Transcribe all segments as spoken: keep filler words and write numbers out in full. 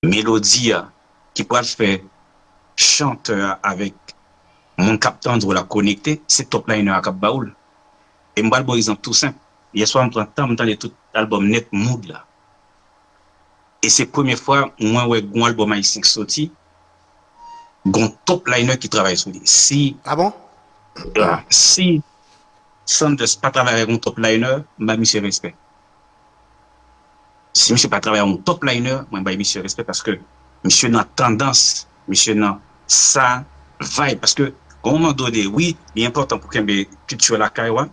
melodi a ki pral fè chantè a avèk moun k ap tande w la konekte, se top liner a k ap ba ou l. E m pral ba w egzanp tou senp. Yè swa m pran tan m tande tout albòm nèt Mood la. E se premye fwa mwen wè gon albòm ayisyen k soti, gon top liner ki travay sou li. Si, Ah bon? ah, si Sanders pa travay avèk yon top liner, m ba misye respè. Si misye pa travay yon top liner, mwen bay misye respè paske misye nan tandans, misye nan sa vibe. Paske gon moman done, wi, li enpòtan pou kenbe kilti lakay ou a.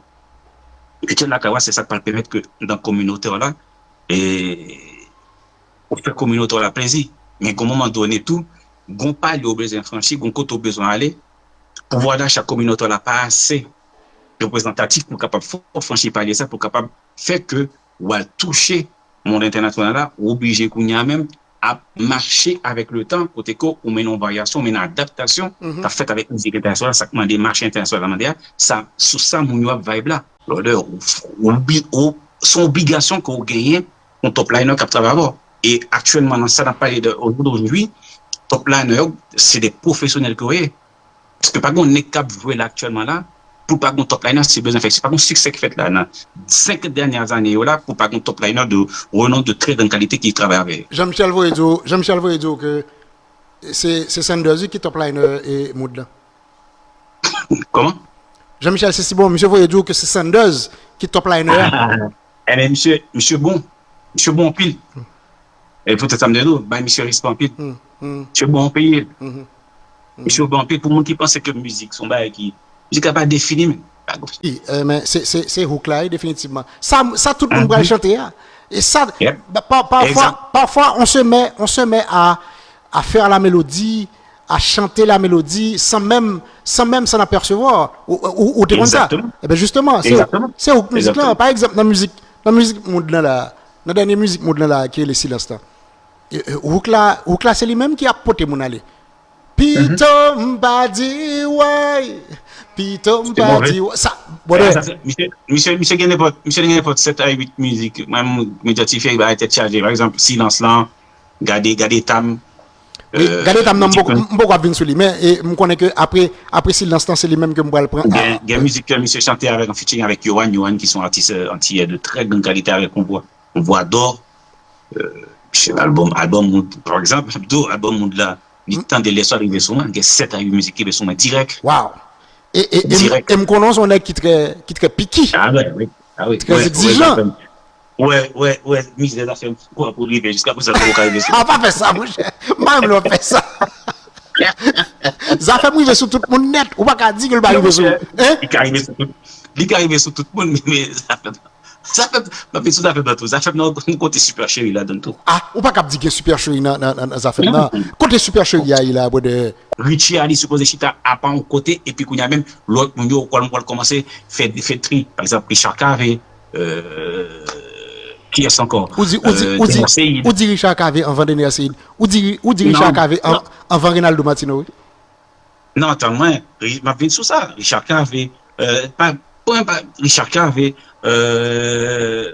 Kilti lakay ou a, se sa k pral pèmèt ke nan kominote w la, e, ou fè kominote w la plezi. Men gon moman done tou, gon palye ou bezwen franchi, gon kote ou bezwen ale, pouvwa dacha kominote w la pa ase reprezantatif pou kapab fè w franchi palye sa, pou kapab fè ke w al touche mond entènasyonal la, ou oblije kounye a menm ap mache avèk le tan, kote ke ou mennen yon varyasyon, ou mennen adaptasyon k ap fèt avèk mizik entènasyonal, sa k mande mache entènasyonal la mande a, sa, sou sa moun yo ap vibe la. Brother, ou, ou, bi- ou, se yon obligasyon ke ou genyen yon top liner k ap travay avè w. E aktyèlman, nan sa n ap pale de, au jour d'aujourd'hui, top liner yo, se de pwofesyonèl ke yo ye. Paske pa gen yon nèg k ap jwe la aktyèlman la, pou pa gen top liner, se bezwen fè. Se pa gen siksè ki fèt la nan senk dènyè ane yo la, pou pa gen top liner de renom, de trè grann kalite ki travay avè yo. Jean Michel voye di w, Jean Michel voye di w ke se se Sanders wi ki top liner e Mood lan. Kòman? Jean Michel se si bon, misye voye di w ke se Sanders ki top liner a. Enben, misye, misye bon. Misye bon anpil. E poutèt sa m te di w, bay misye respè anpil. Misye bon anpil. Misye bon anpil pou moun ki panse ke mizik se yon bagay ki, mizik la pa defini menm. Wi, men se se se hook la wi, definitivman. Sa sa tout moun pral chante a. E sa pa- pafwa pafwa on se met on se met à à faire la mélodie, à chanter la mélodie sans même sans même s'en apercevoir. Ou ou ou te konn sa? Enben jisteman, se se hook mizik lan. Pa egzanp nan mizik nan mizik Mood lan la, nan dènye mizik Mood lan la ki rele Silans lan. Hook la hook la se li menm ki ap pote moun ale. Pito m pa di way. Pito m pa di way. Sa, brother. Misye, misye, misye gen nenpòt, misye gen nenpòt sèt a uit mizik. Mwen, m medyatifye, bagay tèt chaje. Pa egzanp, Silans lan, gade, gade Tam. Wi, gade Tam nan, m poko ap vin sou li. Men, e, m konnen ke apre, apre Silans lan, se li menm ke m pral pran. Gen, gen mizik ke misye chante avèk, an featuring avèk Yoann, Yoann ki se yon atis antiyè de trè grann kalite avèk yon vwa, yon vwa dò. Misye, albòm, albòm Mood, pa egzanp, m ap di w, albòm Mood la, li tande lè sa rive sou mwen, gen sèt a uit mizik ki rive sou mwen dirèk. Wow! E, e, e, e m konnen w se yon nèg ki trè, ki trè piki. Ah ben, wi. Ah wi. Trè egzijan. Wè, wè, wè, mizè zafè m kwa pou rive, jiska prezan m poko ka rive sou. Ah, pa fè sa, monchè. M pa renmen lè w ap fè sa. Zafè m rive sou tout moun nèt. Ou pa ka di ke l pa rive sou ou. Hein? Li ka rive sou tout, li ka rive sou tout moun, men zafè m Zafèm, m ap vin sou Zafèm nan tou. Zafèm nan, yon kote Super Cherie ladan l tou. Ah, ou pa kab di gen Super Cherie nan, nan, nan, nan Zafèm nan. Kote Super Cherie a ye la, brother? Richie a li sipoze chita apa yon kote, epi kounye a menm, lòt moun yo, ou kwè m pral kòmanse fè, fè tri. Pa egzanp, Richard Cavé, euh, kiyès ankò? Ou di, ou di, euh, ou di, Dener Ceïd. Ou di Richard Cavé anvan Dener Ceïd. Ou di, ou di Richard Cavé an, anvan Reynaldo Martineau, wi. Non, tann mwen, m ap vin sou sa. Richard Cavé, euh, pa, pa, pa, Richard Cavé, euh,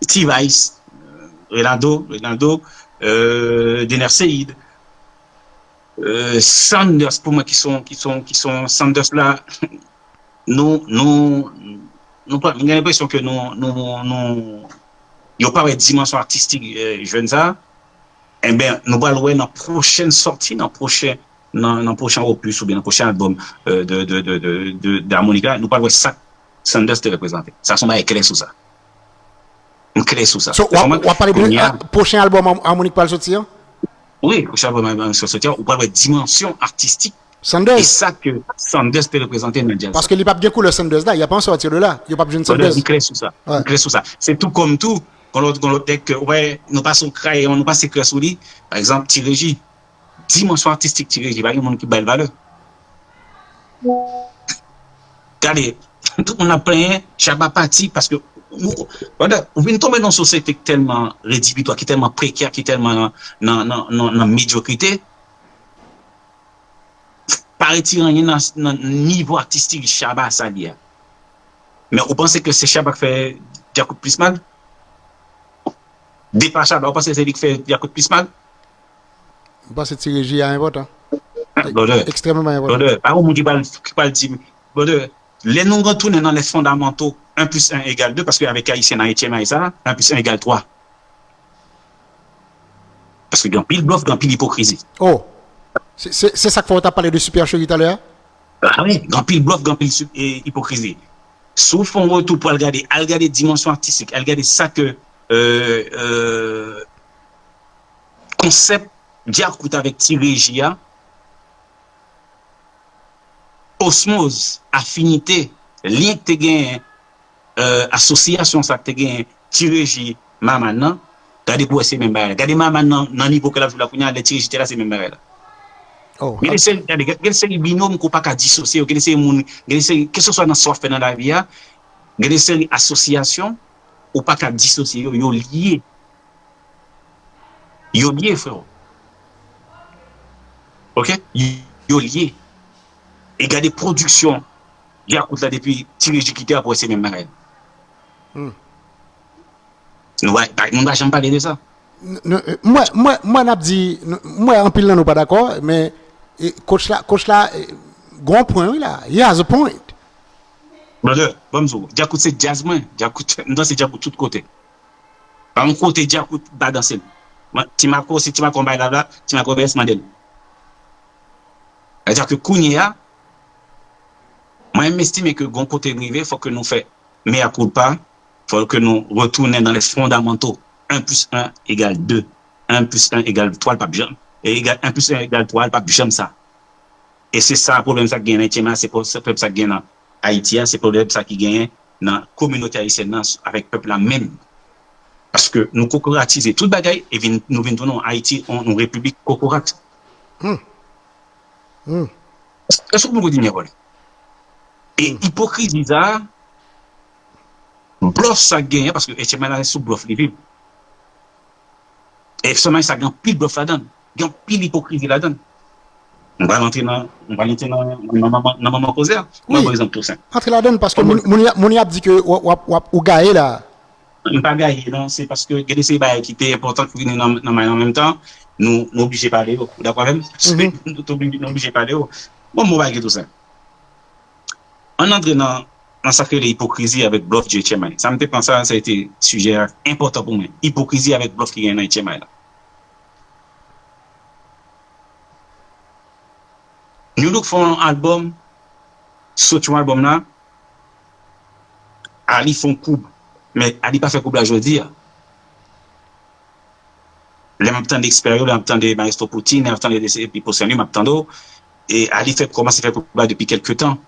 T-Vice, euh, Reynaldo, Reynaldo, euh, Dener Ceïd, euh, Sanders pou mwen ki son, ki son, ki son Sanders la, nou, nou, nou pa, m gen enpresyon ke nou, nou, nou, yo pa wè dimansyon atistik, euh, jèn sa, enben, nou pral wè nan pwochèn sòti, nan pwochèn, nan, nan pwochèn opus oubyen nan pwochèn albòm, euh, de, de, de, de, de, de Harmonik la, nou pral wè sa Sanders te reprezante. Sa se yon bagay klè sou sa. M klè sou sa. So, w ap, w ap pale de pwochèn albòm Harmonik pral sòti an? Wi, pwochèn albòm Harmonik pral sòti an, ou pral wè dimansyon atistik Sanders. E sa ke Sanders te reprezante nan djaz. Paske li p ap gen koulè Sanders la, y a pas en sortir de là. Yo p ap jwenn Sanders. M klè sou sa. M klè sou sa. Se tou kòm tou, gon lòt, gon lòt nèg ke, wè, nou pase yon krayon, nou pase krè sou li. Pa egzanp, Ti Reji. Dimansyon atistik Ti Reji, pa gen moun ki ba l valè. Gade, tout moun ap plenyen, Shabba pati, paske ou, ou, ou vin tonbe nan yon sosyete ki tèlman redibitwa, ki tèlman prekè, ki tèlman nan, nan, nan, nan, nan medyokrite, pa retire anyen nan, nan nivo atistik Shabba sa li a. Men ou panse ke se Shabba k fè Djakout plis mal? Depa Shabba, ou panse se li k fè Djakout plis mal? M panse ti reji a enpòtan. Brother, ekstrèmman enpòtan. Brother, pa yon moun ki pral, ki pral di, brother, lè nou retounen nan les fondamentaux, un plus un égale deux, paske avèk Ayisyen nan H M I sa, un plus un égale trois. Paske gen anpil blòf, gen anpil ipokrizi. Oh! Se sa k fè w t ap pale de supercherie talè a? Ah wi, gen anpil blòf, gen anpil ipokrizi. Si w fè yon retou pou al gade, al gade dimansyon atistik, al gade sa ke konsèp Djakout avèk Ti Reji a, osmoz, afinite, lyen k te genyen, asosyasyon sa k te genyen Ti Reji, Maman nan, gade pou wè se menm bagay la. Gade Maman nan, nan nivo ke l ap jwe la kounye a, lè Ti Reji te la, se menm bagay la. Gen de seri, gade, gen de seri binòm ke w pa ka disosye yo, gen de seri moun, gen de seri, kèlkeswa nan sa w ap fè nan lavi a, gen de seri asosyasyon, ou pa ka disosye yo, yo lye. Yo lye, freo. Ok? Yo lye. E gade pwodiksyon Djakout la depi Ti Reji kite a pou wè se menm bagay. Nou pa, pa, moun pa janm pale de sa. Mwen, mwen, mwen n ap di, mwen anpil nan nou pa dakò, men coach la, coach la, gon pwen wi la. He has a point. Brother, ban m di w, Djakout se djaz mwen. Djakout, m danse Djakout tout kote. Pa yon kote Djakout pa danse l. Ti Mako, si Ti Mako bay la la, Ti Mako vès mande l. Sètadi ke kounye a, mwen m estime ke gon kote n rive, fòk ke nou fè mea culpa, fòk ke nou retounen nan les fondamentaux. Un plus un égale deux. Un plus un égale trois, l p ap janm. E egal, un plus un égale trois, l p ap janm sa. E se sa pwoblèm sa k gen nan H M I a, se pwoblèm sa k gen nan Ayiti a, se pwoblèm sa ki genyen nan kominote ayisyèn nan avèk pèp la menm. Paske nou kokoratize tout bagay e vin, nou vin tounen yon Ayiti, yon repiblik kokorat. Èske w konprann kote m ye vòlè? E ipokrizi sa a, blòf sa k genyen, paske H M I la se sou blòf li viv. E sèlman sa gen anpil blòf ladan l. Gen anpil ipokrizi ladan l. M pral antre nan, m pral antre nan, nan, nan, nan manman koze a. Mwen, pa egzanp, Tousen. Antre ladan l paske moun, moun, y ap, moun y ap di ke w ap, w ap, ou gaye la. M pa gaye, non. Se paske gen de seri bagay ki te enpòtan ki vini nan, nan may la an menm tan. Nou, nou oblije pale yo. Ou dakò avè m? Nou oblije pale yo. Bon, mwen pa gen Tousen. Ann antre nan, nan sa k rele ipokrizi avèk blòf G H M I. Sa m te panse a, sa te sijè a enpòtan pou mwen. Ipokrizi avèk blòf ki genyen nan H M I la. Nu Look fè yon albòm, sot yon albòm la, Ali fè yon koub. Men Ali pa fè koub la jodi a. Lè m ap tande ekspè yo, lè m ap tande Maestro Poutine, lè m ap tande Pipo Saint Louis, m ap tande w. E Ali fè, kòmanse fè koub la depi kèlke tan.